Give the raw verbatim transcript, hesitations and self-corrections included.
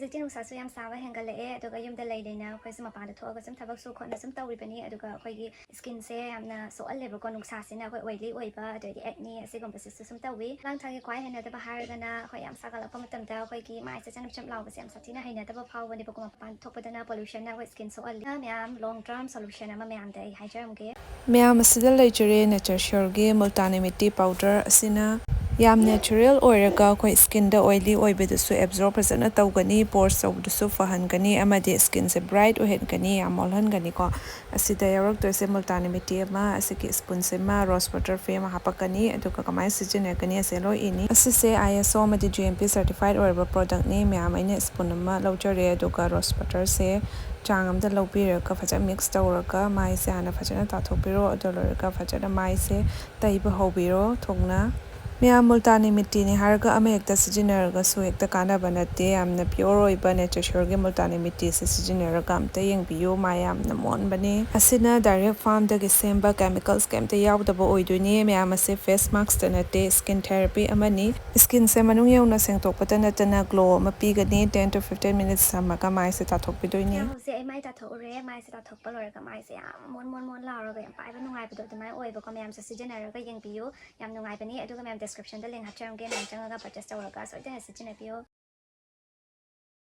ꯍꯧꯖꯤꯛꯇꯤ ꯅꯨꯡꯁꯥꯁꯨ ꯌꯥꯝ ꯁꯥꯕ ꯍꯦꯟꯒꯠꯂꯛꯑꯦ, ꯑꯗꯨꯒ ꯌꯨꯝꯗ ꯂꯩ ꯂꯩꯅ ꯑꯩꯈꯣꯏꯁꯨ ꯃꯄꯥꯟꯗ ꯊꯣꯛꯑꯒ ꯁꯨꯝ ꯊꯕꯛ ꯁꯨ ꯈꯣꯠꯅ ꯁꯨꯝ ꯇꯧꯔꯤꯕꯅꯤ꯫ ꯑꯗꯨꯒ ꯑꯩꯈꯣꯏꯒꯤ skin ꯁꯦ ꯌꯥꯝꯅ ꯁꯣꯛꯍꯜꯂꯦꯕꯀꯣ, ꯅꯨꯡꯁꯥꯁꯤꯅ ꯑꯩꯈꯣꯏ oily ꯑꯣꯏꯕ, ꯑꯗꯩꯗꯤ acne ꯑꯁꯤꯒꯨꯝꯕꯁꯤꯁꯨ ꯁꯨꯝ ꯇꯧꯏ꯫ ꯃꯇꯥꯡ ꯊꯥꯒꯤ ꯈ꯭ꯋꯥꯏ ꯍꯩꯅꯗꯕ ꯍꯥꯏꯔꯒꯅ ꯑꯩꯈꯣꯏ ꯌꯥꯝ ꯁꯥꯒꯠꯂꯛꯄ ꯃꯇꯝꯗ ꯑꯩꯈꯣꯏꯒꯤ ꯃꯥꯏꯁꯦ ꯆꯅꯞ ꯆꯅꯞ ꯂꯥꯎꯕꯁꯦ ꯌꯥꯝ ꯁꯥꯊꯤꯅ ꯍꯩꯅꯗꯕ ꯐꯥꯎꯕꯅꯦꯕꯀꯣ, ꯃꯄꯥꯟ ꯊꯣꯛꯄꯗꯅ pollution ꯅ ꯑꯩꯈꯣꯏ skin ꯁꯣꯛꯍꯜꯂꯤ꯫ ꯃꯌꯥꯝ long term solution ꯑꯃ ꯃꯌꯥꯝꯗ ꯑꯩ ꯍꯥꯏꯖꯔꯝꯒꯦ꯫ ꯃꯌꯥꯝ ꯑꯁꯤꯗ ꯂꯩꯖꯔꯦ NatureSure ꯒꯤ ꯃꯨꯜꯇꯥꯅꯤ ꯃꯤꯠꯇꯤ powder ꯑꯁꯤꯅ꯫ ꯌꯥꯝ natural ꯑꯣꯏꯔꯒ ꯑꯩꯈꯣꯏ skin ꯗ oily ꯑꯣꯏꯕꯗꯨꯁꯨ absorb ꯐꯖꯅ ꯇꯧꯒꯅꯤ, pores ꯇꯧꯕꯗꯨꯁꯨ ꯐꯍꯟꯒꯅꯤ, ꯑꯃꯗꯤ skin ꯁꯦ bright ꯑꯣꯏꯍꯟꯒꯅꯤ, ꯌꯥꯝ ꯃꯣꯜꯍꯟꯒꯅꯤꯀꯣ꯫ ꯑꯁꯤꯗ ꯌꯥꯎꯔꯛꯇꯣꯏꯁꯦ ꯃꯨꯜꯇꯥꯅꯤ ꯃꯤꯠꯇꯤ ꯑꯃ, ꯑꯁꯤꯒꯤ spoon ꯁꯤꯃ, rose water free ꯑꯃ ꯍꯥꯞꯄꯛꯀꯅꯤ꯫ ꯑꯗꯨꯒ ꯀꯃꯥꯏꯅ ꯁꯤꯖꯤꯟꯅꯒꯅꯤ ꯑꯁꯦ ꯂꯣꯏ ꯏꯅꯤ꯫ ꯑꯁꯤꯁꯦ ISO ꯑꯃꯗꯤ GMP certified ꯑꯣꯏꯔꯕ product ꯅꯤ꯫ ꯃꯌꯥꯝ, ꯑꯩꯅ spoon ꯑꯃ ꯂꯧꯖꯔꯦ, ꯑꯗꯨꯒ rose water ꯁꯦ ꯆꯥꯡ ꯑꯃꯗ ꯂꯧꯕꯤꯔꯒ ꯐꯖꯅ mix ꯇꯧꯔꯒ ꯃꯥꯏꯁꯦ ꯍꯥꯟꯅ ꯐꯖꯅ ꯇꯥꯊꯣꯛꯄꯤꯔꯣ꯫ ꯑꯗꯨ ꯂꯣꯏꯔꯒ ꯐꯖꯅ ꯃꯥꯏꯁꯦ ꯇꯩꯕ ꯍꯧꯕꯤꯔꯣ ꯊꯨꯡꯅ꯫ ꯃꯌꯥꯝ, ꯃꯨꯜꯇꯥꯅꯤ ꯃꯤꯠꯇꯤꯅꯤ ꯍꯥꯏꯔꯒ ꯑꯃ ꯍꯦꯛꯇ ꯁꯤꯖꯤꯟꯅꯔꯒꯁꯨ ꯍꯦꯛꯇ ꯀꯥꯟꯅꯕ ꯅꯠꯇꯦ꯫ ꯌꯥꯝꯅ pure ꯑꯣꯏꯕ NatureSure ꯒꯤ ꯃꯨꯜꯇꯥꯅꯤ ꯃꯤꯠꯇꯤꯁꯦ ꯁꯤꯖꯤꯟꯅꯔꯒ ꯑꯝꯇ ꯌꯦꯡꯕꯤꯌꯨ, ꯃꯥꯏ ꯌꯥꯝꯅ ꯃꯣꯟꯕꯅꯦ꯫ ꯑꯁꯤꯅ direct farm ꯗꯒꯤ ꯁꯦꯝꯕ, chemicals ꯀꯩꯝꯇ ꯌꯥꯎꯗꯕ ꯑꯣꯏꯗꯣꯏꯅꯦ꯫ ꯃꯌꯥꯝ, ꯑꯁꯤ face mask ꯇ ꯅꯠꯇꯦ, skin therapy ꯑꯃꯅꯤ꯫ Skin ꯁꯦ ꯃꯅꯨꯡ ꯌꯧꯅ ꯁꯦꯡꯗꯣꯛꯄꯗ ꯅꯠꯇꯅ glow ꯑꯃ ꯄꯤꯒꯅꯤ꯫ Ten to fifteen minutes ꯊꯝꯃꯒ ꯃꯥꯏꯁꯦ ꯇꯥꯊꯣꯛꯄꯤꯗꯣꯏꯅꯦ꯫ ꯍꯧꯖꯤꯛ ꯑꯩ ꯃꯥꯏ ꯇꯥꯊꯣꯛꯎꯔꯦ꯫ ꯃꯥꯏꯁꯦ ꯇꯥꯊꯣꯛꯄ ꯂꯣꯏꯔꯒ ꯃꯥꯏꯁꯦ ꯌꯥꯝ ꯃꯣꯟ ꯃꯣꯟ ꯃꯣꯟ ꯂꯥꯎꯔꯒ ꯌꯥꯝ ꯄꯥꯏꯕ ꯅꯨꯡꯉꯥꯏꯕꯗꯣ ꯑꯗꯨꯃꯥꯏꯅ ꯑꯣꯏꯕꯀꯣ꯫ ꯃꯌꯥꯝꯁꯨ ꯁꯤꯖꯤꯟꯅꯔꯒ ꯌꯦꯡꯕꯤꯌꯨ, ꯌꯥꯝ ꯅꯨꯡꯉꯥꯏꯕꯅꯤ꯫ ꯑꯗꯨꯒ ꯃꯌꯥꯝ, description ꯗ link ꯍꯥꯞꯆꯔꯝꯒꯦ, ꯃꯌꯥꯝ ꯆꯪꯉꯒ purchase ꯇꯧꯔꯒ ꯁꯣꯏꯗꯅ ꯁꯤꯖꯤꯟꯅꯕꯤꯌꯨ꯫